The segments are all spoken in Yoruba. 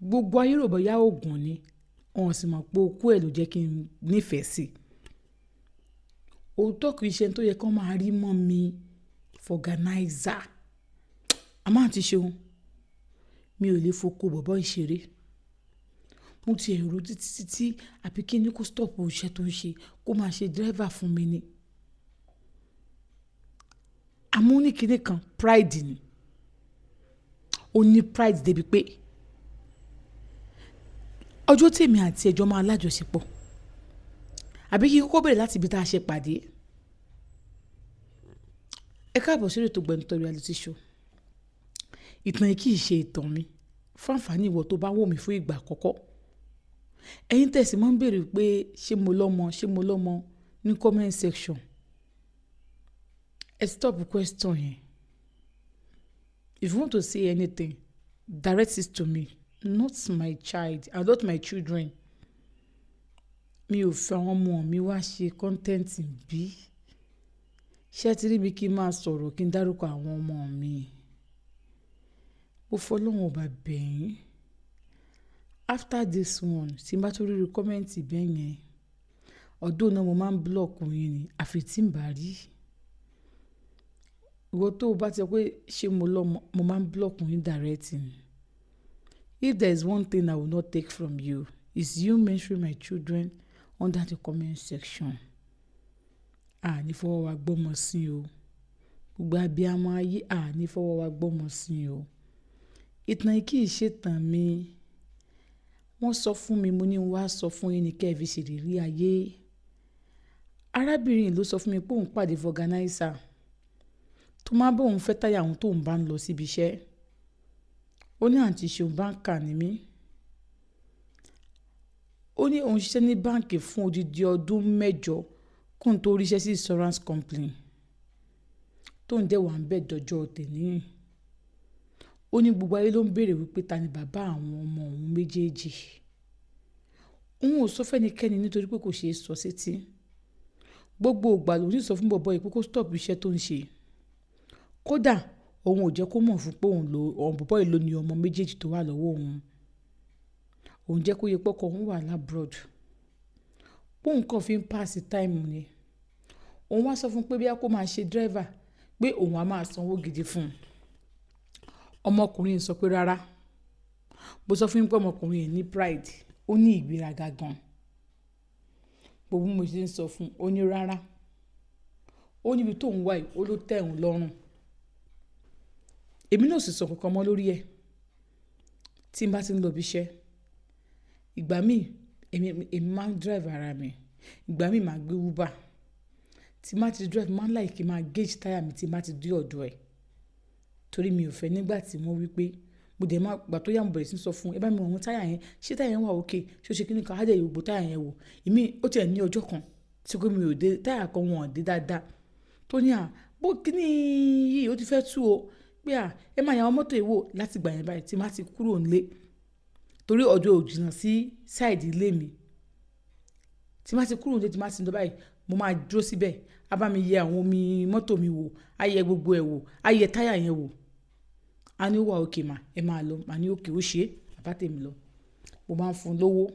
Gbogbo ayé rò bóyá òògùn ni, wọ́n sì mọ̀ pé okó ẹ̀ ló jẹ́ kí n nífẹ̀ẹ́ sí i. Òótọ́ kì í ṣe ẹni tó yẹ kó máa rí mọ́ mi, vulcanizer. Àmọ́ àǹtí Ṣeun, mi ò lè foko bọ̀bọ́ yìí ṣeré. Mo ti ẹ̀ rò títí títí àbí kí ni kó stop iṣẹ́ tó ń ṣe, kó máa ṣe driver fún mi ni. Àmọ́ ó ní kíni kan, pride ni. Ó ní pride débi pé ọjọ́ tí èmi àti ẹ jọ máa lájọṣepọ̀, àbí kí n kọ́kọ́ bẹ̀rẹ̀ láti ibi tí a ṣe pàdé. Ẹ káàbọ̀ sórí ètò Gbẹnutọ́ Reality Show. Ìtàn yìí kì í ṣe ìtàn mi. Fún ànfàní ìwọ tó bá wò mí fún ìgbà àkọ́kọ́. Ẹ̀yin tẹ̀sí máa ń bèèrè pé ṣé mo lọ́mọ, ṣé mo lọ́mọ ní comment section. Ẹ stop question yẹn. If you want to say anything, direct it to me, not my child and not my children. Mi ò fẹ́ àwọn ọmọ mi wá ṣe content bí. Ṣé ẹ ti rí bí kí n máa sọ̀rọ̀ kí n dárúkọ àwọn ọmọ mi? Mo fọlọ́run ọba bẹ̀ yín. After this one, tí n bá tún rí irú comment bẹ́ẹ̀ yẹn, although náà mo máa ń block yín ni, àfi tí ń bá rí. Ìwọ tó bá ti sọ pé ṣé mo lọ́mọ, mo máa ń block yín direct ni. If there is one thing I will not take from you, is you mentioning my children under the comment section. A ní fọwọ́ wa gbọ́mọ sí o. Gbogbo abiyamọ ayé, a ní fọwọ́ wa gbọ́mọ sí o. Ìtàn yìí kì í ṣe ìtàn mi. Wọ́n sọ fún mi, mo ní n wá sọ fún yín ní kí ẹ fi ṣèrírí ayé. Arábìnrin yìí ló sọ fún mi pé òun pàdé vulcanizer tó máa ń bá òun fẹ́ táyà òun tó ń bá ń lọ síbi iṣẹ́. Ó ní, "Àǹtí Ṣeun, banker ni mí." Ó ní òun ṣiṣẹ́ ní báǹkì fún odidi ọdún 8 kóun tó ríṣẹ́ sí insurance company tó ń dẹ̀ wà ń bẹ̀ dọjọ́ tèní. Ó ní gbogbo ayé ló ń béèrè wípé ta ni bàbá àwọn ọmọ òun méjèèjì. Òun ò sọ fẹ́nikẹ́ni nítorí pé kò ṣe é sọ sétí. Gbogbo ìgbà lòun sì sọ fún bọ̀bọ́ yìí pé kó stop iṣẹ́ tó ń ṣe. Kódà òun ò jẹ́ kó mọ̀ fún pé òun ló, bọ̀bọ́ yìí ló ní ọmọ méjèèjì tó wà lọ́wọ́ òun. Òun jẹ́ kó yé pé ọkọ òun wà l'abroad. Pé òun kàn fi ń pass time ni. Òun wá sọ fún pé bí a kó máa ṣe driver, pé òun á máa sanwó gidi fún un. Ọmọkùnrin yìí sọ pé rárá. Mo sọ fún yín pé ọmọkùnrin yìí ní pride, ó ní ìgbéraga gan. Gbogbo bí mo ṣe ń sọ fún un, ó ní rárá. Ó ní ibi tó ń wà yìí, ó ló tẹ́ òun lọ́rùn. Èmi náà ò sì sọ nǹkan mọ́ lórí ẹ̀. Tí n bá ti ń lọ ibi iṣẹ́, ìgbà mí èmi máa ń drive ara mi, ìgbà mí máa gbé Uber. Tí n bá ti drive, máa ń like kí n máa gauge táyà mi tí n bá ti dé ọ̀dọ̀ ẹ̀. Torí mi ò fẹ́ nígbà tí wọ́n wí pé mo dẹ̀ máa, ìgbà tó yá mo bẹ̀rẹ̀ sí ní sọ fún un, "Ẹ bá mi wo àwọn táyà yẹn, ṣé táyà yẹn wà okay? Ṣé ó ṣe kíni kan?" A dẹ̀ yẹ gbogbo táyà yẹn wò. Èmi ó ti ẹ̀ ní ọjọ́ kan tí pé mi ò dé, táyà kan wọ́n ò dé dáadáa. Tó ní à, bó kíni yìí ó ti fẹ́ tú o. Pé à, ẹ máa yà àwọn mọ́tò yìí wò láti ìgbà yẹn báyìí tí màá ti kúrò nílé. Torí ọ̀dọ̀ ò jìnnà sí side ilé mi. Tí màá ti kúrò nílé tí màá ti lọ báyìí, mo máa dúró síbẹ̀. A bá mi yẹ àwọn omi mọ́tò mi wò, a yẹ gbogbo ẹ̀ wò, a yẹ táyà yẹn wò. A ní ó wà okay mà, ẹ máa lọ. Màá ní okay, ó ṣe, bá tèmi lọ. Mo máa ń fún un lówó.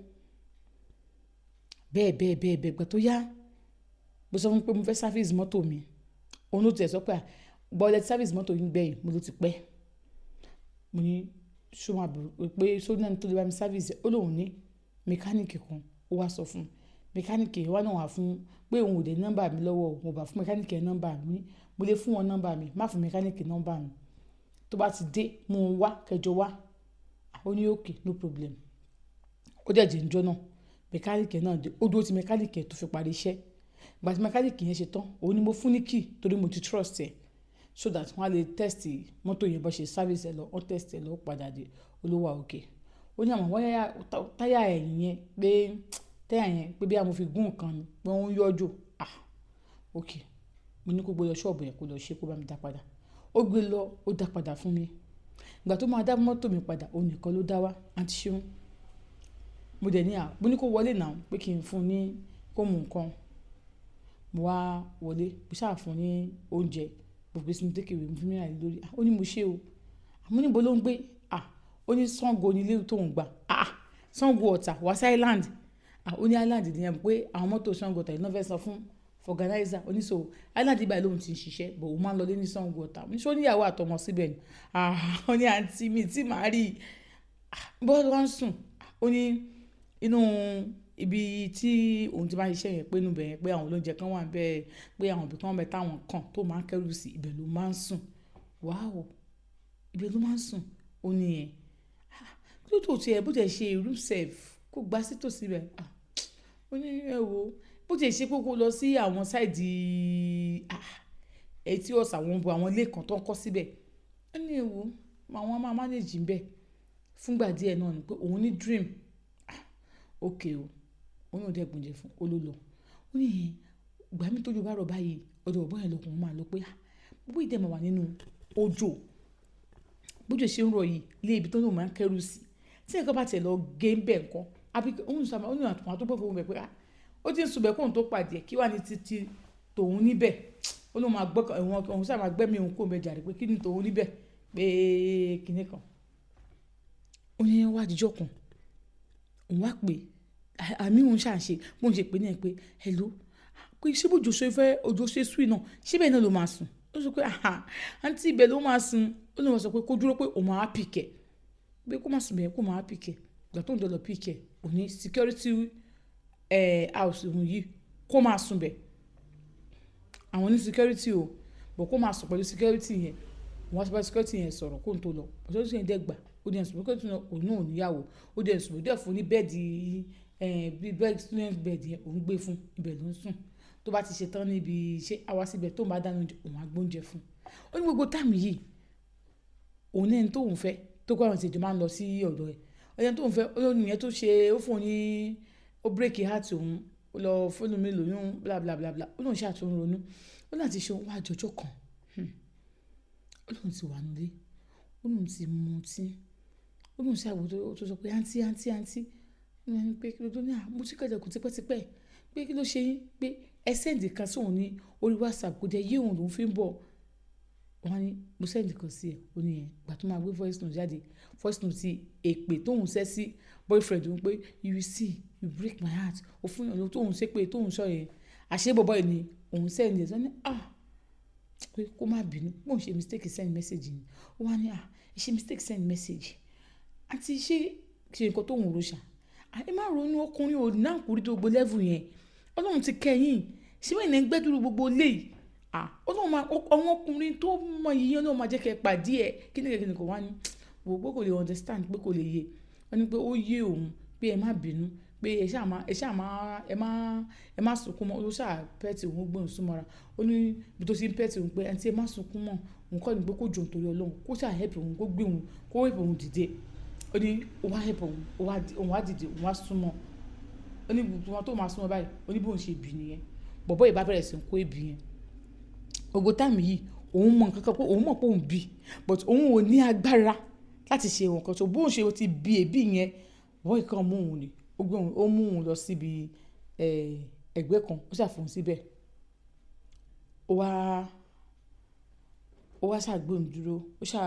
Bẹ́ẹ̀ bẹ́ẹ̀ bẹ́ẹ̀ bẹ́ẹ̀, ìgbà tó yá, mo sọ fún un pé mo fẹ́ service mọ́tò mi. Òun ló ti ẹ̀ sọ pé à, ìgbà wo lẹ ti service mọ́tò yín gbẹ̀yìn? Mo ló ti pẹ́. Mo ní ṣé o máa bẹ̀rù pé ṣé ó ní ẹni tó lè bá mi service ẹ̀? Ó lóhùn ní mechanic kan. Ó wá sọ fún un. Mechanic yẹn wá náà wá fún pé òun ò dé nọ́mbà mi lọ́wọ́. Mo bá fún mechanic yẹn nọ́mbà mi. Mo lè fún wọn nọ́mbà mi, má fún mechanic nọ́mbà mi. Tó bá ti dé, mú un wá, kẹjọ wá. Ó ní okay, no problem. Ó dẹ̀ dé níjọ́ náà. Mechanic náà dé. Ó dúró tí mechanic yẹn tó fi parí iṣẹ́. Ìgbà tí mechanic yẹn ṣe tán, òun ni mo fún ní key torí mo ti trust ẹ̀. So that wọ́n á lè test mọ́tò yẹn bó ṣe service ẹ lọ. Wọ́n test ẹ lọ, ó padà dé. Ó ló wà okay. Ó ní àwọn wáyà táyà ẹ̀yìn yẹn pé táyà yẹn pé bí a mo fi gún nǹkan ni pé ó ń yọjò. Ah! Okay. Mo ní kó gbé lọ ṣọ́ọ̀bù yẹn kó lọ ṣe kó bá mi dá padà. Ó gbé lọ, ó dá padà fún mi. Ìgbà tó máa dá mọ́tò mi padà, òun nìkan ló dá wá. Àǹtí Ṣeun. Mo dẹ̀ ní à, mo ní kó wọlé náà pé kí n fún un ní kó mú nǹkan. Mo wá wọlé, mo sá fún un ní oúnjẹ, mo gbé sínú takeaway, mo fi mineral lórí. Ó ní mo ṣé o. Mo ní ibo ló ń gbé? Ah! Ó ní Sango ní ilé tóun gbà. Ah, Sango Ọ̀tà wá sí Island. Ah, ó ní Island ní ẹ mọ̀ pé àwọn mọ́tò Sango Ọ̀tà yìí náà fẹ́ san fún vulcanizer. Ó ní so Island báyìí lóun ti ń ṣiṣẹ́, but òun máa ń lọlé ní Sango Ọ̀tà. Mo ní ṣé ó ní ìyàwó àtọmọ síbẹ̀ ni? Ah, ó ní àǹtí mi tí màá rí. Ah, bó ló wá ń sùn. Ó ní inú ibi tí òun ti máa ń ṣiṣẹ́ yẹn, pé inú ibẹ̀ yẹn, pé àwọn olóúnjẹ kan wà níbẹ̀, pé àwọn ibì kan wà níbẹ̀ táwọn kan tó máa ń kẹ́rù sí, ibẹ̀ ló máa ń sùn. Wow! Ibẹ̀ ló máa ń sùn. Ó ní ẹ̀. Ah, kí ló tó ti ẹ bó ti ẹ ṣe room self kó gba sí tòsí ibẹ̀. Ah, ó ní ẹ wo bó ti ẹ ṣe pé kó lọ sí àwọn side, ah, etí ọ̀sà, àwọn bo àwọn ilé kan tó ń kọ́ síbẹ̀. Ó ní ẹ wo àwọn máa manage níbẹ̀ fúngbà díẹ̀ náà ni pé òun ní dream. Ah, okay o. Ó ní òun dẹ̀ gbóúnjẹ fún un, ó ló lọ. Ó ní ẹ̀, ìgbà mí tójò bá rọ̀ báyìí, ọ̀dọ̀ bọ̀bọ́ yẹn lọkùnrin máa lọ pé, ah, bọ̀bọ́ yìí dẹ̀ máa wà nínú òjò. Bójò ṣe ń rọ̀ yìí lé ibi tó ní òun máa ń kẹ́rù sí. Tí nǹkan bá tiẹ̀ lọ gé ń bẹ̀ ńkọ́, àbí òun sọ, ó ní àwọn tó gbọ́ fún òun bẹ̀ pé, ah, ó ti ń sùn bẹ̀ kóun tó pàdé ẹ̀, kí wà ní títí tòun níbẹ̀. Ó lóun máa gbọ́, òun sábà máa gbẹ́mí òun kó ń bẹ jàre pé kí ni tòun níbẹ̀, pé kíni kan. Ó ní wá dijọ́ kan, òun wá pè, àmì òun ṣà ń ṣe, bóun ṣe pè ní ẹ pé hello, pé ṣé bójò ṣe fẹ́, òjò ṣe sú náà, ṣé bẹ́ẹ̀ náà ló máa sùn? Ó sọ pé ah, àǹtí ibẹ̀ ló máa sùn. Ó ní wọ́n sọ pé kó dúró pé òun máa pick ẹ̀, pé kó má sùn bẹ́ẹ̀, kó máa pick ẹ̀. Ìgbà tó ń dọ̀ lọ pick ẹ̀, òun ní security, house òun yìí kó máa sùn bẹ́ẹ̀. Àwọn ní security o, but kó máa sùn pẹ̀lú security yẹn. Wọ́n á bá security yẹn sọ̀rọ̀ kó n tó lọ. Security yẹn dẹ̀ gbà, ó dẹ̀ sùn. Security náà òun náà ò níyàwó, ó dẹ̀ sùn. Ó dẹ̀ fún ní bed, bí bed student bed yẹn, òun gbé fún, ibẹ̀ ló ń sùn. Tó bá ti ṣe tán níbi iṣẹ́, á wá síbẹ̀, tó ń bá dáná oúnjẹ, òun á gbé oúnjẹ fún un. Ó ní gbogbo time yìí, òun ní ẹni tó òun fẹ́, tó kó àwọn tìjọ máa ń lọ sí ọ̀dọ̀ ẹ̀. Ẹni tó òun fẹ́, ó ní ìyẹn tó ṣe, ó fún un ní, ó break heart òun, ó lọ fún mi lóyún bla bla bla bla. Ó lóun ṣáà tún ronú. Ó ní àti ṣe òun wá jọjọ́ kan. Ó lóun ti wà nílé, ó lóun ti mu ọtí. Ó lóun ṣàwò tó sọ pé àǹtí, àǹtí, àǹtí. Ó ní pé kí ló dé? Ó ní à, mo ti kẹ̀lẹ̀kùn tipẹ́tipẹ́. Pé kí ló ṣe yín? Pé ẹ send kan sí òun ní orí WhatsApp, kò dẹ̀ yé òun lòún fi ń bọ̀. Wọ́n á ní mo send kan sí ẹ. Ó ní ẹ̀, ìgbà tó máa gbé voice note jáde, voice note tí èpè tó ń ṣẹ́ sí boyfriend òun pé you will see, you break my heart. Ó fún ìyànjú tó ń ṣe pé tó ń sọ yẹn. Àṣé bọ̀bọ́ yìí ni òun send ẹ̀. Ó ní ah, pé kó má bínú, pé òun ṣe mistake send message ni. Ó wá ní ah, ẹ ṣe mistake send message. Àǹtí ṣé ṣe nǹkan tó ń ro ṣà? Ẹ má ronú, ọkùnrin ò ní àkúrí tó gbogbo level yẹn. Ọlọ́run ti kẹ́ yín. Ṣé bẹ́ẹ̀ ni ẹ ń gbẹ́dúró gbogbo ilé yìí? Ah, Ọlọ́run máa, àwọn ọkùnrin tó mọ iyì Ọlọ́run máa jẹ́ kí ẹ pàdé ẹ. Kíni kíni kò wá ní. Wò pé kò lè understand, pé kò lè yé. Wọ́n ní pé ó yé òun, pé ẹ má bínú, pé ẹ ṣáà má, ẹ ṣáà má, ẹ má sunkún mọ́. Ó ṣáà pet òun, ó gbé òun súnmọ́ra. Ó ní ibi tó ti ń pet òun pé àǹtí ẹ má sunkún mọ́. Òun kọ́ ni pé kó jọ nítorí Ọlọ́run, kó ṣáà help òun, kó gbé òun, kó help òun dìde. Ó ní ó wá help òun, òun wá dìde, òun wá súnmọ́. Ó ní gbogbo tó máa súnmọ́ báyìí, ó ní bí òun ṣe bì níyẹn. Bọ̀bọ́ yìí bá bẹ̀rẹ̀ sí ń kó èbì yẹn. Gbogbo time yìí, òun mọ̀ nǹkan kan pé òun mọ̀ pé òun bí, but òun ò ní agbára láti ṣe nǹkan tó bó òun ṣe ti bí èbí yẹn. Bọ̀bọ́ yìí kan mú òun ni. Ó gbé òun, ó mú òun lọ síbi, ẹgbẹ́ kan, ó ṣà fún síbẹ̀. Ó wá ṣà gbé òun dúró, ó ṣà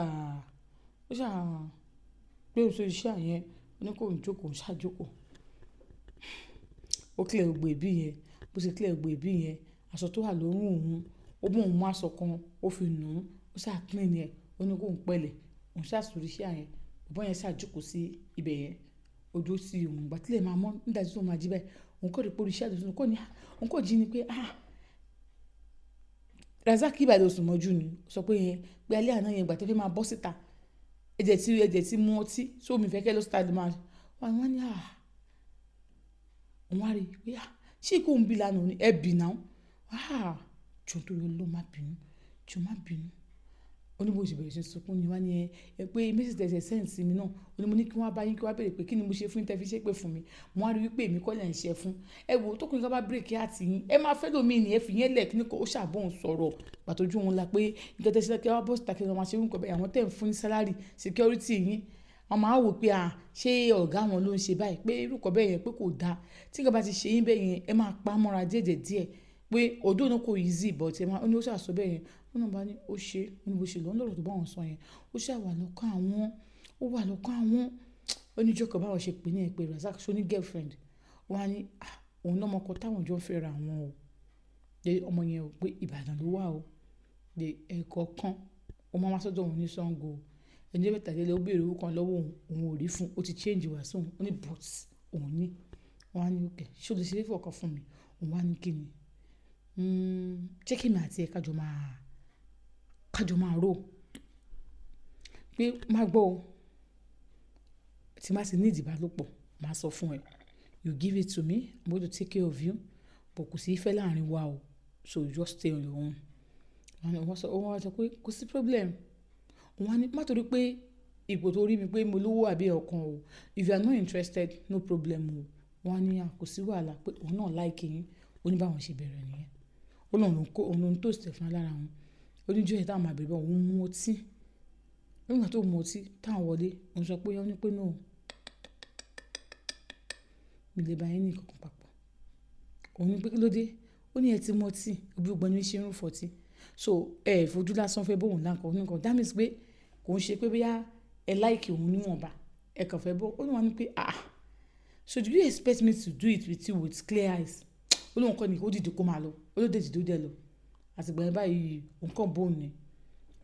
gbé òun sórí chair yẹn. Ó ní kó òun jókòó, òun ṣà jókòó. Ó clear gbogbo èébì yẹn. Bó ṣe clear gbogbo èébì yẹn, aṣọ tó wà lọ́rùn òun, ó mú òun mú aṣọ kan, ó fi nù ú, ó ṣà clean ẹ̀. Ó ní kó òun pẹ̀lẹ́. Òun ṣà sórí chair yẹn. Bọ̀bọ́ yẹn ṣà jókòó sí ibẹ̀ yẹn. Ó dúró sí òun. Ìgbà tí ilẹ̀ máa mọ́, nígbà tí ó máa jí báyìí, òun kọ́ rí pé orí chair tó sùn, kò ní, òun kò jí ni pé ah, Razak ibà ló sùn mọ́jú ni. Ó sọ pé yẹn, pé alẹ́ àná yẹn ìgbà tí ó fẹ́ máa bọ́ síta, ẹ̀jẹ̀ tí mú ọtí, so mi fẹ́ kẹ́ lọ síta ló máa. Wọ́n ní ah, òun wá rí pé ah, ṣé kò ń bí lánàá ni? Ẹ bì náà. Ah, jọ̀ọ́ nítorí Ọlọ́run má bínú, jọ̀ọ́ má bínú. Ó ní bó ṣe bẹ̀rẹ̀ sí sunkún ni. Wá ní ẹ pé message tẹ ṣe send sí mi náà. Ó ní mo ní kí wọ́n bá yín kí wọ́n béèrè pé kí ni mo ṣe fún yín tẹ fi ṣépè fún mi. Mo wá rí wípé èmi kọ́ lẹ̀ ń ṣe fún. Ẹ wò ó, tókùnrin kan bá break heart yín, ẹ máa fẹ́ lómi ni, ẹ fi yẹn lẹ̀ kí ni kó ṣà bá òun sọ̀rọ̀. Ìgbà tó ojú òun la pé nǹkan tẹ ṣe kí wọ́n bọ́ síta kí wọ́n máa ṣe nǹkan bẹ́ẹ̀. Àwọn tẹ̀ ń fún ní salary, security yín, wọ́n máa wò pé à, ṣé ọ̀gá wọn ló ń ṣe báyìí, pé irú nǹkan bẹ́ẹ̀ yẹn pé kò da. Tí nǹkan bá ti ṣe yín bẹ́ẹ̀ yẹn, ẹ máa pa mọ́ra díẹ̀ díẹ̀ pé although náà kò easy, but ẹ máa, ó ní ó ṣà sọ bẹ́ẹ̀ yẹn. Ó náà bá ní ó ṣe, ó ní bó ṣe lọ, ó ní ọ̀rọ̀ tó bá òun sọ yẹn. Ó ṣà wà lọ́kàn àwọn. Ó wà lọ́kàn àwọn. Ó ní ọjọ́ kan báwọn ṣe pè ní ẹ pé Razak ṣó ní girlfriend. Ó wá ní, ah, òun lọ́mọ kan táwọn jọ ń fẹ́ra wọn o. Pé ọmọ yẹn o, pé Ìbàdàn ló wà o. Pé ẹ̀ẹ̀kọ̀kan ó máa wá sọ́dọ̀ òun ní Sango. Ẹni ọjọ́ mẹ́ta lélẹ̀ ó béèrè owó kan lọ́wọ́ òun, òun ò rí fún un. Ó ti change wá sí òun. Ó ní but òun ní. Wọ́n á ní okay, ṣé o lè ṣe favour kan fún mi? Òun wá ní kí ni? Jẹ́ kí èmi àti ẹ ká jọ máa rò. Pé má gbọ́ o. Tí n bá ti need ìbálòpọ̀, màá sọ fún ẹ. You give it to me, I'm going to take care of you. But kò sí ìfẹ́ láàrin wa o. So you just stay on your own. Wọ́n wá sọ pé kò sí problem. Òun wá ní má torí pé ipò tó rí mi pé mo lówó àbí ọ̀kan o. If you are not interested, no problem o. Wọ́n á ní a kò sí wàhálà pé òun náà like yín. Ó ní báwọn ṣe bẹ̀rẹ̀ nìyẹn. Ó lóun ló ń kó, òun ló ń toast ẹ̀ fún alára òun. Ó ní ọjọ́ yẹn táwọn máa bẹ̀rẹ̀ bẹ́ẹ̀, òun mú ọtí. Nígbà tó mu ọtí, táwọn wọlé, òun sọ pé ó ní pé no. Mi lè bá yín ní nǹkan papọ̀. Òun ní pé kí ló dé? Ó ní ẹ ti mu ọtí, bí gbogbo ẹni ṣe ń rún fọtí. So ẹ fojú lásán fẹ́ bá òun lá nǹkan oníkan. That means pé kò ń ṣe pé bóyá ẹ like òun níwọ̀nba, ẹ kàn fẹ́ bọ́. Ó ní wọ́n ní pé ah, so do you expect me to do it with you with clear eyes? Ó lóun kọ́ ni ó dìde kó máa lọ. Ó ló dé dìde ó dẹ̀ lọ. Àti ìgbà yẹn báyìí òun kàn bó òun ni.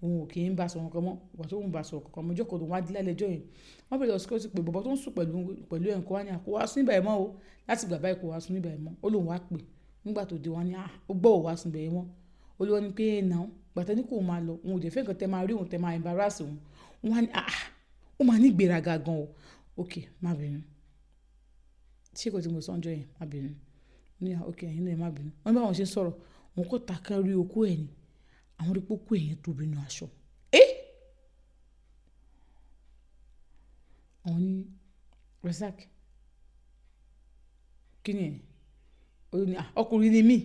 Òun ò kí ń bá sọ̀rọ̀ kan mọ́. Ìgbà tó ń bá sọ̀rọ̀ kankan mọ́, ọjọ́ kan tó wá dé lálẹ́ ọjọ́ yẹn. Wọ́n bẹ̀rẹ̀ lọ security pé bọ̀bọ́ tó ń sùn pẹ̀lú ẹ̀ ńkọ́ wá ní à kó wá sùn níbẹ̀ mọ́ o. Láti ìgbà báyìí kó wá sùn níbẹ̀ mọ́. Ó lóun wá pè. Nígbà tó dé wá ní ah, ó gbọ́ ò wá sùn bẹ́ẹ̀ mọ́. Ó ló wá ní pé now, ìgbà tí ẹni kó máa lọ, òun ò dẹ̀ fẹ́ nǹkan tẹ máa rí òun tẹ máa embarrass òun. Wọ́n wá ní ah, ó máa ní ìgbéraga gan o. Okay, má bínú. Ṣé nǹkan tí mo sọ ńjọ́ yẹn? Má bínú. Ó ní okay, ẹ̀yin náà ẹ má bínú. Wọ́n ní báwọn ṣe ń sọ̀rọ̀, òun kò ta kan rí okó ẹ̀ ni. Àwọn rí pé okó ẹ̀ yẹn tóbi nínú aṣọ. Eh! Àwọn ní Razak, kí ni ẹ̀? Ó ní ah, ọkùnrin ni mí.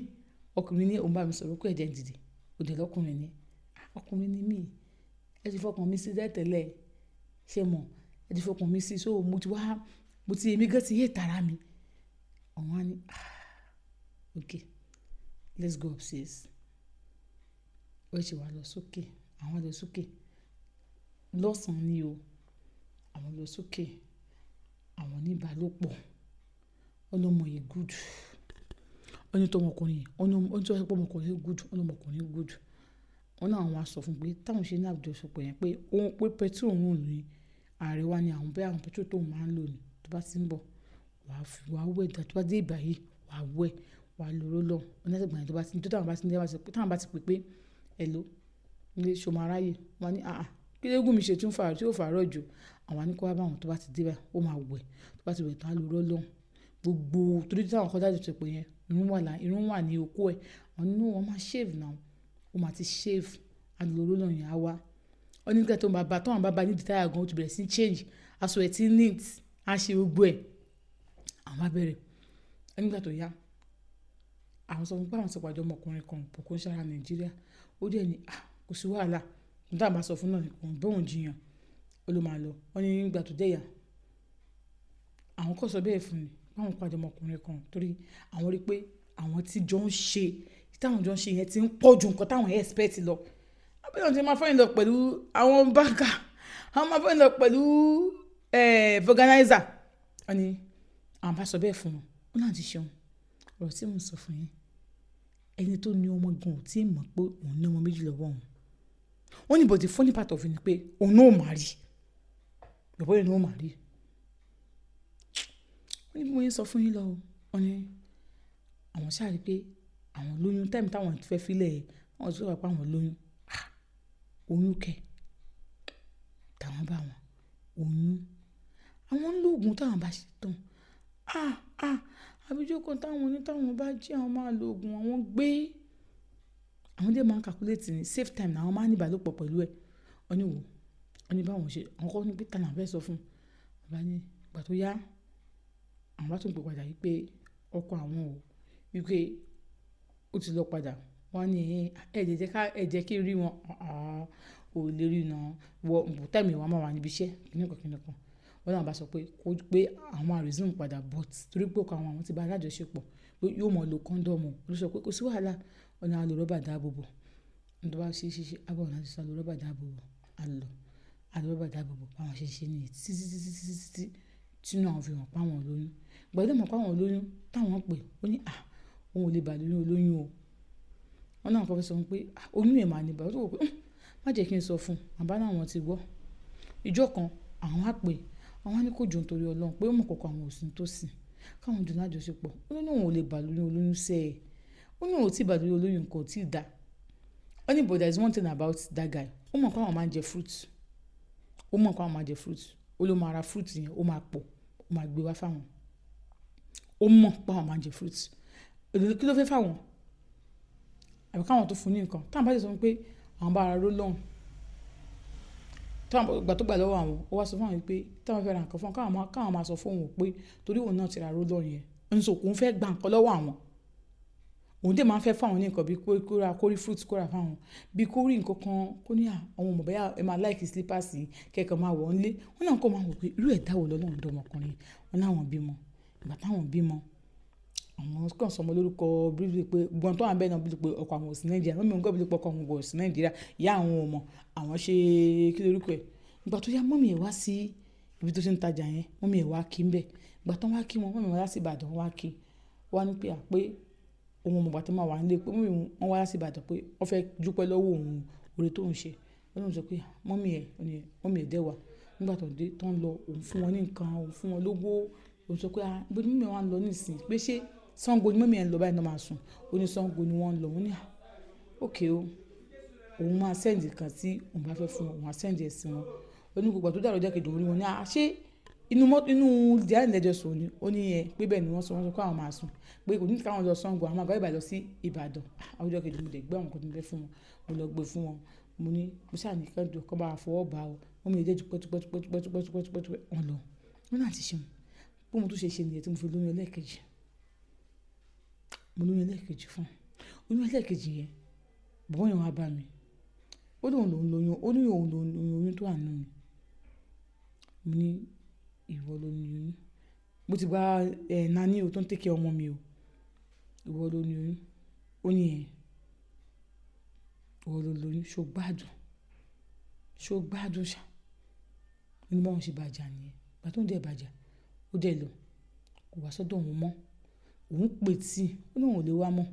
Ọkùnrin ni òun bá mi sọ̀rọ̀, okó ẹ̀ jẹ́ ń dìde. Ó dẹ̀ lọ́kùnrin ni. Ah, ọkùnrin ni mí. Ẹ ti fọkàn mi sí tẹ́lẹ̀tẹ́lẹ̀. Ṣé mọ̀? Ẹ ti fọkàn mi sí, so mo ti wá, mo ti èmi gan ti hate ara mi. Òun wá ní ah, okay, let's go upstairs. Ó ṣe wá lọ sókè. Àwọn lọ sókè. Lọ́sàn-án ni o. Àwọn lọ sókè. Àwọn ní ìbálòpọ̀. Ó ní ọmọ yìí good. Ó ní tó ọmọkùnrin yìí, ó ní tó sọ pé ọmọkùnrin good, ó ní ọmọkùnrin good. Wọ́n ní àwọn wá sọ fún un pé táwọn ṣe ní àjọṣepọ̀ yẹn pé òun pé petrol òun ní ààrẹ wá ní àwọn bẹ́ẹ̀ àwọn petrol tó máa ń lò ní tó bá ti ń bọ̀, wà á wẹ̀ dáadáa. Tó bá dé ìgbà yìí, wà á wẹ̀, wà á lo roll-on. Ó ní láti ìgbà yẹn tó bá ti, tó táwọn bá ti pè pé hello, ní ṣé o máa ráyè? Wọ́n á ní àáà, kí ló gún mi ṣe tí ó fà, tí ó fà rọ̀ jù. Àwọn á ní kó wá bá wọn tó bá ti dé báyìí, ó máa wẹ̀. Tó bá ti wẹ̀ tán á lo roll-on. Gbogbo torí tí àwọn kan lájọṣepọ̀ yẹn, irun wà lá, irun wà ní okó ẹ̀. Wọ́n ní no, wọ́n máa shave now. Ó máa ti shave. A lo roll-on yẹn á wá. Ó ní nígbà tó ń bá ba, tó àwọn bá ba nídìí táyà gan, ó ti bẹ̀rẹ̀ sí change. Aṣọ ẹ̀ tí neat, á ṣe gbogbo ẹ̀. Àwọn bá bẹ̀rẹ̀. Nígbà tó yá, àwọn sọ fún pé àwọn ti pàdé ọmọkùnrin kan, but kò ń ṣe ará Nàìjíríà. Ó dẹ̀ ní ah, kò sí wàhálà. Ohun tí àwọn bá sọ fún náà ni kò ń bá òun jiyàn. Ó ló máa lọ. Wọ́n ní nígbà tó dé yá, àwọn kò sọ bẹ́ẹ̀ fún mi pé àwọn pàdé ọmọkùnrin kan torí àwọn rí pé àwọn tí jọ ń ṣe, tí àwọn jọ ń ṣe yẹn tí ń pọ̀ ju nǹkan táwọn expect lọ. Bí wọ́n ti máa fall in love pẹ̀lú àwọn banker, àwọn máa fall in love pẹ̀lú, vulcanizer. Wọ́n ní àwọn bá sọ bẹ́ẹ̀ fún wọn. Ó náà ti ṣeun. Ọ̀rọ̀ tí mò ń sọ fún yín, ẹni tó ní ọmọ gan ò tí ì mọ̀ pé òun ní ọmọ méjì lọ́wọ́ òun. Wọ́n ní but the funny part of it ni pé òun náà ò marry. Bọ̀bọ́ yẹn náà ò marry. Wọ́n ní bí mo ṣe sọ fún yín lọ o. Wọ́n ní àwọn ṣáà rí pé àwọn lóyún time táwọn fẹ́ fi lẹ̀, wọ́n sọ pé àwọn lóyún. Ah! Oyún kẹ̀. Táwọn bá wọn. Oyún. Àwọn ń lo òògùn táwọn bá ṣe tán. Ah! Ah! Àbí ọjọ́ kan táwọn ní táwọn bá jí àwọn máa lo òògùn àwọn gbé. Àwọn dé máa ń calculate ní safe time náà àwọn máa ń ní ìbálòpọ̀ pẹ̀lú ẹ̀. Wọ́n ní wò. Wọ́n ní báwọn ṣe, àwọn kọ́ ní pé tani àwọn fẹ́ sọ fún. Wọ́n bá ní ìgbà tó yá, àwọn bá tún pè padà wípé ọkọ àwọn o, wípé ó ti lọ padà. Wọ́n ní ẹ jẹ́ ká, ẹ jẹ́ kí n rí wọn. Àá, ò lè rí náà. Wọ, time yẹn wọ́n máa wà níbi iṣẹ́. Kíni kan kíni kan. Wọ́n náà bá sọ pé kó pé àwọn máa resume padà but torí pé ọkọ àwọn, àwọn ti bá alájọṣepọ̀ pé yóò mọ̀ lo condom. Ó sọ pé kò sí wàhálà. Wọ́n ní a lo rọ́bà dáàbòbò. Ní tó bá ṣe ṣe ṣe, a bá wọn láti sá lo rọ́bà dáàbòbò. A lọ. Àlọ́ bá dáàbò bò báwọn ṣe ṣe nìyẹn títí títí títí títí tí inú àwọn fi mọ̀ pé àwọn lóyún. Ìgbà tí wọ́n mọ̀ pé àwọn lóyún, táwọn pè, ó ní, "À, òun ò lè bà lóyún olóyún o." Wọ́n náà kọ́ fẹ́ sọ fún pé, "À, oyún ẹ̀ máa ní bà." Ó wí pé, "Má jẹ́ kí n sọ fún un." Àbá náà wọ́n ti gbọ́. Ìjọ kan àwọn á pè, àwọn á ní kó jọ nítorí Ọlọ́run pé ó mọ̀ kọ́kọ́ àwọn ò sí tó sì. Káwọn jọ lájọṣepọ̀. Ó ní òun ò lè bà lóyún olóyún sẹ́ ẹ. Ó ní òun ò tí ì bà lóyún olóyún, nǹkan ò tí ì dá. Ó ní but there is one thing about that guy. Ó mọ̀ pé àwọn máa ń jẹ fruit. Ó mọ̀ pé àwọn máa ń jẹ fruit. Ó ló máa ra fruit yẹn, ó máa pọ̀, ó máa gbé wá fún àwọn. Ó mọ̀ pé àwọn máa ń jẹ fruit. Kí ló fẹ́ fún àwọn? Àbí káwọn tó fún un ní nǹkan. Táwọn bá sì sọ fún pé àwọn bá ra roll-on. Táwọn ìgbà tó gbà lọ́wọ́ àwọn, ó wá sọ fún àwọn wípé táwọn fẹ́ ra nǹkan fún wọn, káwọn máa sọ fún òun pé torí òun náà ti ra roll-on yẹn. Ń sọ òun fẹ́ gba nǹkan lọ́wọ́ àwọn. Òun dè máa ń fẹ́ fún àwọn ní nǹkan bí kó ra kó rí fruit kó ra fún àwọn. Bí kó rí nǹkan kan kó ní à, àwọn ò mọ̀ bóyá ẹ máa like slippers yìí kí ẹ kan máa wọ̀ ọ́n lé. Wọ́n náà kọ́ máa wò pé irú ẹ̀dá wo lọ́lọ́run dá ọmọkùnrin. Wọ́n láwọn bímọ. Ìgbà táwọn bímọ, àwọn kan sọmọ lórúkọ briefly pé gbogbo àwọn tó wà níbẹ̀ náà believe pé ọkọ àwọn ò sí Nàìjíríà. Mummy òun gan believe pé ọkọ àwọn kò sí Nàìjíríà. Ìyá àwọn ò mọ̀. Àwọn ṣe kí lórúkọ ẹ̀. Ìgbà tó yá, mummy ẹ̀ wá sí ibi tó ti ń tajà yẹn. Mummy ẹ̀ wá kí ń bẹ̀. Ìgbà tó wá kí wọn, mummy wọn wá sí Ìbàdàn wá kí. Wọ́n wá ní pé à pé òun ò mọ̀ ìgbà tó máa wà nílé pé mummy wọn wá sí Ìbàdàn pé wọ́n fẹ́ dúpẹ́ lọ́wọ́ òun oore tó ń ṣe. Ó ní òun sọ pé mummy ẹ̀, ó ní mummy ẹ̀ dẹ́ wá. Nígbà tó dé, tó ń lọ, òun fún wọn ní nǹkan, òun fún wọn lówó. Òun sọ pé, "À, ibo ni mummy wá ń lọ nísìnyí?" Pé ṣé Sango ni mummy ẹ̀ ń lọ báyìí náà máa sùn. Ó ní Sango ni wọ́n ń lọ. Mo ní, "À, okay o." Òun máa send nǹkan tí òun bá fẹ́ fún wọn, òun á send ẹ̀ sí wọn. Ó ní gbogbo ìgbà tó dàárọ̀ ọjọ́ kejì òun rí wọn ní, "À, ṣé inú mọ́, inú yàrá lẹ́jọ́ sùn ni?" Ó ní ẹ pé bẹ́ẹ̀ ni wọ́n sọ, wọ́n sọ pé àwọn máa sùn. Pé kò ní kí àwọn lọ Sango, àwọn máa gba ibẹ̀ lọ sí Ìbàdàn. Ọjọ́ kejì mo dẹ̀ gbé àwọn nǹkan tí mo fẹ́ fún wọn, mo lọ gbé fún wọn. Mo ní, mo sá ní kí wọ́n jọ, kí wọ́n bá wa fọwọ́ bá o. Mummy ẹ̀ dẹ̀ dúpẹ́, dúpẹ́, dúpẹ́, dúpẹ́, dúpẹ́, dúpẹ́, dúpẹ́, dúpẹ́, wọ́n lọ. Wọ́n náà ti ṣeun. Bí mo tún ṣe nìyẹn tí mo fi lóyún ẹlẹ́ẹ̀kejì. Mo lóyún ẹlẹ́ẹ̀kejì fún un. Oyún ẹlẹ́ẹ̀kejì yẹn, bọ̀bọ́ yẹn wá bá mi. Ó ní òun lòún lóyún, ó ní òun lòún lóyún oyún tó wà nínú mi. Mo ní ìwọ ló ní oyún. Mo ti gba, nanny o tó ń take care ọmọ mi o. Ìwọ ló ní oyún. Ó ní ẹ. Ìwọ ló lóyún. Ṣé o gbádùn? Ṣé o gbádùn ṣá? Ó ní báwọn ṣe bá jà nìyẹn. Ìgbà tó ń dẹ̀ bá jà, ó dẹ̀ lọ. Kò wá sọ́dọ̀ òun mọ́. Òun pè tí, ó ní òun ò lè wá mọ́.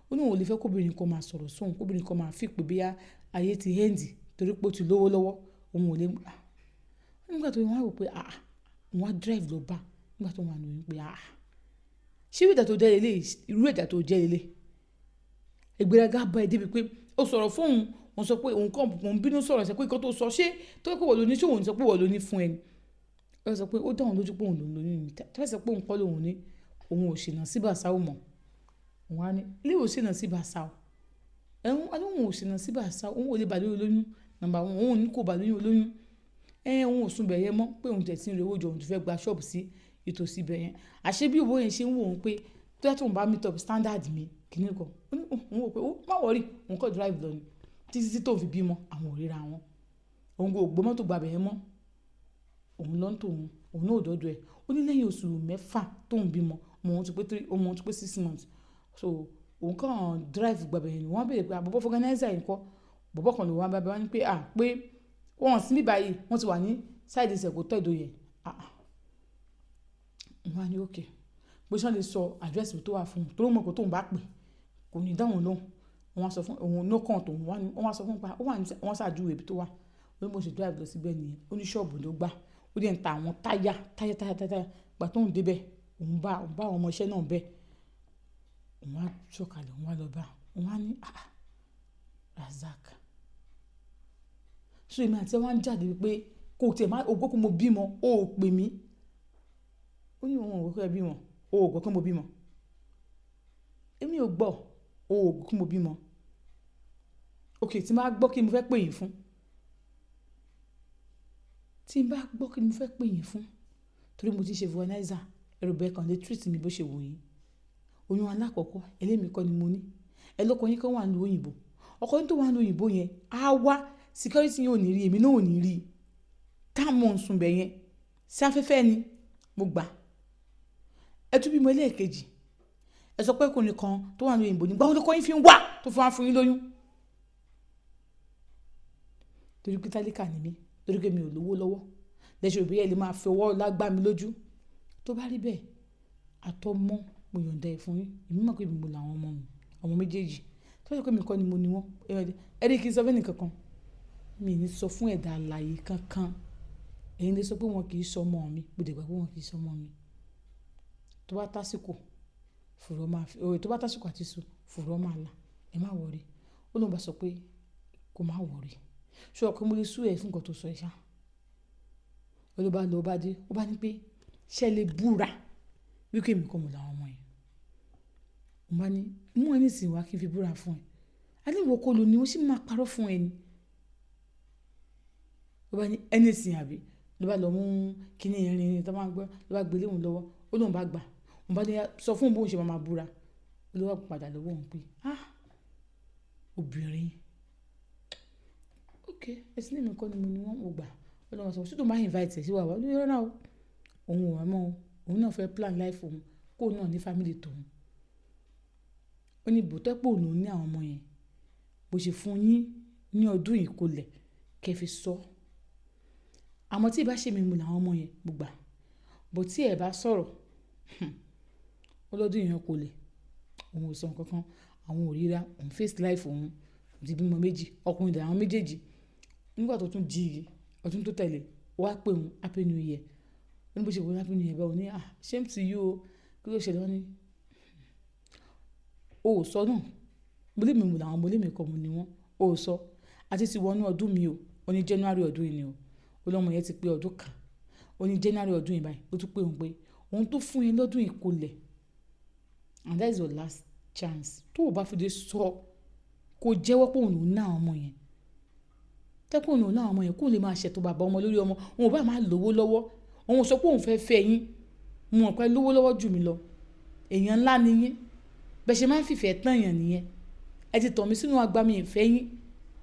Ó ní òun ò lè fẹ́ kó obìnrin kan máa sọ̀rọ̀ sí òun, kó obìnrin kan máa feel pé bí ayé ti end torí pé ó ti lówó lọ́wọ́. Òun ò lè. Nígbà tó wọ́n wá wò pé àá, òun wá drive lọ bá nígbà tó wà nínú oyún pé àá. Ṣé irú ẹ̀dá tó jẹ́ lélẹ̀ yìí, irú ẹ̀dá tó jẹ́ lélẹ̀? Ìgbéraga bá ẹ débi pé ó sọ̀rọ̀ fún òun, òun sọ pé òun kàn, òun bínú sọ̀rọ̀ sọ pé nǹkan tó sọ ṣé tó pé ìwọ ló ní, ṣé òun sọ pé ìwọ ló ní fún ẹ ni? Ó sọ pé ó dá òun lójú pé òun ló lóyún mi. Tí wọ́n sọ pé òun kọ́ ló ní, òun ò ṣìnà sí Bàsáù mọ́. Òun á ní, ilé ò ṣìnà sí Bàsáù. Ẹ̀hún, a ní òun ò ṣìnà sí Bàsáù, òun ò lè bà lóyún olóyún. Number one, òun ò ní kó bà lóyún olóyún. Ẹ̀, òun ò sùn bẹ̀yẹn mọ́ pé òun tẹ̀ tí ń re owó jọ, òun ti fẹ́ gba ṣọ́ọ̀bù sí ìtòsí ibẹ̀ yẹn. Àṣé bí owó yẹn ṣe ń wò ó pé tó bá tí òun bá meet up standard mi, kíni kan. Ó ní òun wò pé ó má worry, òun kọ́ drive lọ ni. Títí tí tó fi bímọ, àwọn ò ríra wọn. Òun kò gbé mọ́tò gba ibẹ̀ yẹn mọ́. Òun lọ́ ń tò òun, òun náà ò dọ́dọ̀ ẹ̀. Ó ní lẹ́yìn oṣù mẹ́fà tó ń bímọ, ọmọ òun ti pé three, ọmọ òun ti pé 6 months. So òun kàn drive gba ibẹ̀ yẹn ni. Wọ́n béèrè pé à bọ̀bọ́ vulcanizer yìí ńkọ́? Bọ̀bọ́ kan ló wá bá mi wá ní pé à pé wọ́n sì níbí báyìí, wọ́n ti wà ní side Ìsẹ̀kó yẹn. Àà. Mo wá ní okay. Pé ṣé wọ́n lè sọ address ibi tó wà fún un torí ó mọ̀ pé tóun bá pè kò ní dáhùn lóhùn. Wọ́n wá sọ fún òun no kàn tóun wá ní, wọ́n wá sọ fún un pé ó wà ní, wọ́n ṣàjúwe ibi tó wà. Ó ní bó ṣe drive lọ síbẹ̀ nìyẹn. Ó ní ṣọ́ọ̀bù ló gbá. Ó dẹ̀ ń ta àwọn táyà, táyà, táyà, táyà. Ìgbà tó ń dé bẹ̀, òun bá àwọn ọmọ iṣẹ́ náà bẹ̀. Òun wá sọ̀kalẹ̀, òun wá lọ bá. Òun wá ní àá Razak. So èmi àti ẹ wá ń jáde wípé kó tẹ̀ má, o gbọ́ pé mo bímọ, o ò pè mí. Ó ní òun ò gbọ́ pé ẹ bímọ. O ò gbọ́ pé mo bímọ. Èmi ò gbọ́. O ò gbọ́ pé mo bímọ. Okay, tí n bá gbọ́ kí ni mo fẹ́ pè yín fún? Tí n bá gbọ́ kí ni mo fẹ́ pè yín fún? Torí mo ti ṣe vulcanizer, ẹrù bẹ́ẹ̀ kan lè treat mi bó ṣe wù yín. Oyún alákọ̀ọ́kọ́, ẹlẹ́mi kọ́ ni mo ní. Ẹ lọ́kọ yín kan wà ní ìlú òyìnbó. Ọkọ yín tó wà ní ìlú òyìnbó yẹn á wá, security yín ò ní rí, èmi náà ò ní rí. Tá mò ń sùn bẹ̀ yẹn. Sí afẹ́fẹ́ ni, mo gbà. Ẹ tún bímọ ẹlẹ́ẹ̀kejì. Ẹ sọ pé ọkùnrin kan tó wà ní ìlú òyìnbó ní, ìgbà wo lọkọ yín fi ń wá tó fi wá fún yín lóyún? Torí pé tálíkà ni mí. Torí pé mi ò lówó lọ́wọ́. Lẹ́ṣọ̀ ìbí ẹ lè máa fi ọwọ́ ọlá gbá mi lójú. Tó bá rí bẹ́ẹ̀, àtọmọ mo yọ̀nda ẹ fún yín. Èmi mọ̀ pé èmi mo làwọn ọmọ mi, ọmọ méjèèjì. Tó bá jẹ́ pé èmi kọ́ ni mo ní wọ́n, ẹ rí kí n sọ fún ẹni kankan. Mi ò ní sọ fún ẹ̀dá alààyè kankan. Ẹ̀yin lè sọ pé wọn kì í sọ ọmọ mi, mo dẹ̀ gbà pé wọn kì í sọ ọmọ mi. Tó bá tásìkò, fùrọ̀ máa fi, tó bá tásìkò àti iṣu, fùrọ̀ máa là. Ẹ má worry. Ó lóun bá sọ pé kó má worry. Ṣé o rò pé mo lè sue ẹ fún nǹkan tó sọ yìí ṣá? Ó ló bá lọ, ó bá dé, ó bá ní pé ṣé ẹ lè búra wípé èmi kọ́ mo làwọn ọmọ yẹn. Mo bá ní mú anything wá kí n fi búra fún ẹ. A ní ìwọ kọ́ ló ní, ó sì máa parọ́ fún ẹ ni. Ó bá ní anything àbí? Ló bá lọ mú kíní irin tó máa ń gbọ́, ló bá gbé lé òun lọ́wọ́. Ó lóun bá gbà. Mo bá ní sọ fún òun bó ṣe máa máa búra. Ó ló wá padà lọ́wọ́ òun pé ah, obìnrin. Okay, ẹ sì ní èmi kọ́ ni mo ní wọ́n, mo gbà. Ó lóun sọ, ṣé tó máa invite ẹ sí wa wá? Ó ní rárá o. Òun ò wá mọ́ o. Òun náà fẹ́ plan life òun, kó náà ní family tòun. Ó ní bó tẹ́ pé òun ló ní àwọn ọmọ yẹn, bó ṣe fún yín ní ọdún yìí kó lẹ̀ kí ẹ fi sọ. Àmọ́ tí ì bá ṣe mi mo làwọn ọmọ yẹn, mo gbà. But tí ẹ bá sọ̀rọ̀, ó lọ́dún yẹn kò lè. Òun ò sọ nǹkan kan. Àwọn ò ríra. Òun face life òun. Ó ti bímọ méjì, ọkùnrin dẹ̀ àwọn méjèèjì. Nígbà tó tún di ọdún tó tẹ̀lé, ó wá pè òun Happy New Year. Ó ní bó ṣe wò ó Happy New Year báwo ní, ah, same to you o. Kí ló ṣẹlẹ̀? Wọ́n ní, o ò sọ náà. Mo lé mi mo làwọn, mo lé mi kọ́ mo ní wọ́n. O ò sọ. A ti ti wọ inú ọdún mi o. Ó ní January ọdún yìí ni o. Ó lọ́mọ yẹn ti pé ọdún kan. Ó ní January ọdún yìí báyìí, ó tún pè òun pé òun tó fún yín lọ́dún yìí kò lẹ̀. And that is your last chance. Tó o bá fi lè sọ, kó jẹ́wọ́ pé òun ló ní àwọn ọmọ yẹn. Tẹ́ pé òun ló ní àwọn ọmọ yẹn, kó lè máa ṣètò bàbá ọmọ lórí ọmọ. Òun ò bá máa lówó lọ́wọ́. Òun ò sọ pé òun fẹ́ fẹ́ yín. Mo mọ̀ pé lówó lọ́wọ́ jù mí lọ. Èèyàn ńlá ni yín. Bẹ́ẹ̀ ṣe máa ń fìfẹ́ tán èèyàn nìyẹn. Ẹ ti tàn mí sínú agbami ìfẹ́ yín.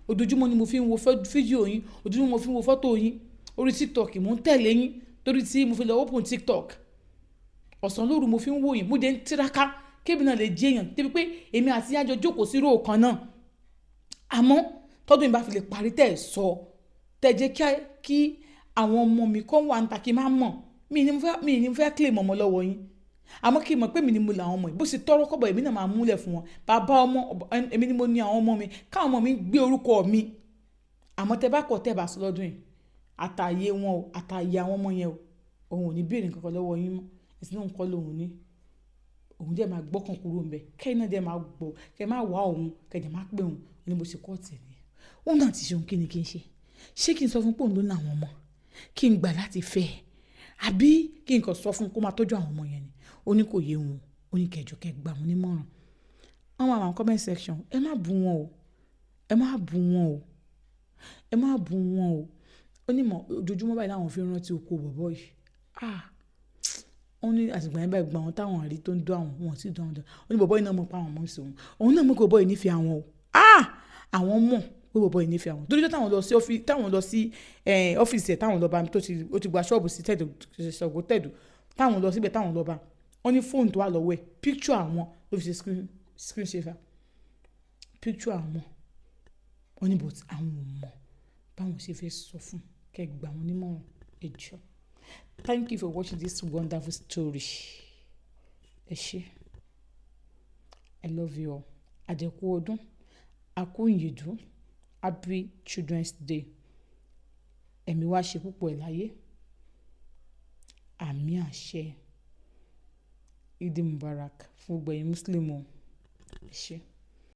Ojoojúmọ́ ni mo fi ń wo fídíò yín. Ojoojúmọ́ mo fi ń wo fọ́tò yín. Orí TikTok mò ń tẹ̀lé yín torí tí mo fi lọ open TikTok. Ọ̀sán lóru mo fi ń wò yín. Mo dẹ̀ ń tiraka kí èmi náà lè jẹ́ èèyàn. Débi pé èmi àti yín á jọ jókòó sí row kan náà. Àmọ́ tọdún yìí bá fi lè parí tẹ̀ ẹ sọ, tẹ jẹ́ kí àwọn ọmọ mi kó wà níta kí n má mọ̀. Mi ní mo fẹ́ claim ọmọ lọ́wọ́ yín. Àmọ́ kí n mọ̀ pé èmi ni mo làwọn ọmọ yìí. Bó ṣe tọ́rọ́ kọ́bọ̀ èmi náà máa múlẹ̀ fún wọn. Bàbá ọmọ, èmi ni mo ní àwọn ọmọ mi. Káwọn ọmọ mi gbé orúkọ mi. Àmọ́ tẹ bá kọ̀ tẹ bá sọ lọ́dún yìí, àtàyè wọn o, àtàyè àwọn ọmọ yẹn o, òun ò ní béèrè nǹkan kan lọ́wọ́ yín mọ́. Ẹ̀sìn náà ń kọ́ lóhun ní. Òun dẹ̀ máa gbọ́kàn kúrò níbẹ̀. Kẹ́yìn náà dẹ̀ máa gbọ́, kí ẹ má wá òun, kí ẹ dẹ̀ má pè òun. Ó ní bó ṣe cut ẹ̀ nìyẹn. Òun náà ti ṣe ohun kí ni kí n ṣe. Ṣé kí n sọ fún pé òun ló ní àwọn ọmọ? Kí n gbà láti fẹ́ ẹ? Àbí kí n kàn sọ fún un kó máa tọ́jú àwọn ọmọ yẹn ni? Ó ní kò yé òun. Ó ní kẹjọ kẹ gbà wọ́n nímọ̀ràn. Wọ́n máa wà ní comment section. Ẹ má bú wọn o. Ẹ má bú wọn o. Ẹ má bú wọn o. Ó ní mọ̀ ojoojúmọ́ báyìí láwọn fi ń rántí oko bọ̀bọ́ yìí. Ah! Ó ní àtìgbà yẹn báyìí gbogbo àwọn táwọn rí tó ń dún àwọn, wọn ò tí ì dún àwọn dán. Ó ní bọ̀bọ́ yìí náà mọ̀ pé àwọn mọ̀ sí òun. Òun náà mọ̀ pé bọ̀bọ́ yìí nífẹ̀ẹ́ àwọn o. Ah! Àwọn mọ̀ pé bọ̀bọ́ yìí nífẹ̀ẹ́ àwọn. Torí pé táwọn lọ sí ọ́fíìsì, táwọn lọ sí, ọ́fíìsì ẹ̀, táwọn lọ bá tó ti, ó ti gba ṣọ́ọ̀bù sí tẹ̀dó, Ṣàngó tẹ̀dó. Táwọn lọ síbẹ̀, táwọn lọ bá. Wọ́n ní fóònù tó wà lọ́wọ́ ẹ̀, picture àwọn ló fi ṣe screen saver. Picture àwọn. Wọ́n ní but àwọn ò mọ̀ báwọn ṣe fẹ́ sọ fún kí ẹ gbà wọ́n nímọ̀ràn. Ẹ jọ̀ọ́. Thank you for watching this wonderful story. Ẹ ṣé. I love you all. Àdẹ̀kú ọdún. A kú ìyèdún. Happy Children's Day. Ẹ̀mí wa ṣe púpọ̀ ẹ̀ láyé. Àmín àṣẹ. Eid Mubarak fún gbogbo ẹ̀yin Muslim o. Ẹ ṣé.